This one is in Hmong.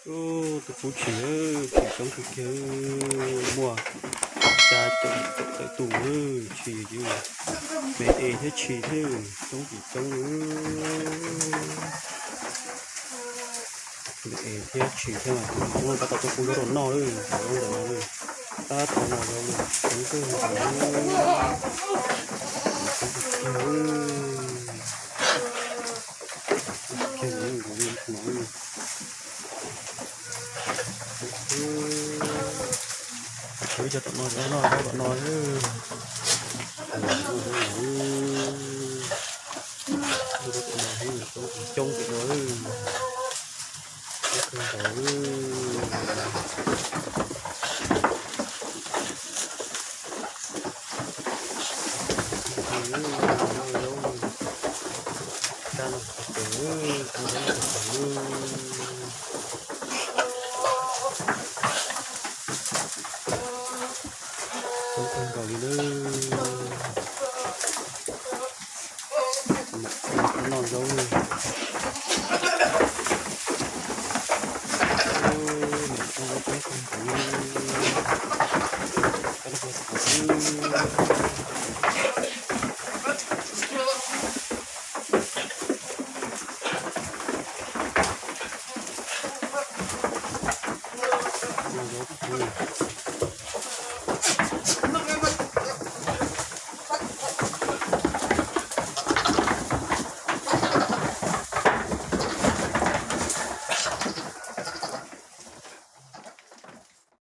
Ub, tus pub tshis, tshis coob kawg kiag, muaj xya caum tawm tus, tshis me es thiab tshis thiab, coob tsis coob li. Me es thiab tshis thiab mas coob, tab tom tuaj pub zaub rau noj lawm, zaub ntawm no, tab tom noj zaub li, coob kawg li, coob kawg li. Ib co tom no, zaub no, zaub tom no, coob tom no, coob tom no, coob kawg nkaus. Zaub no, zaub no, coob kawg nkaus li lawm. Noj zaub lawm.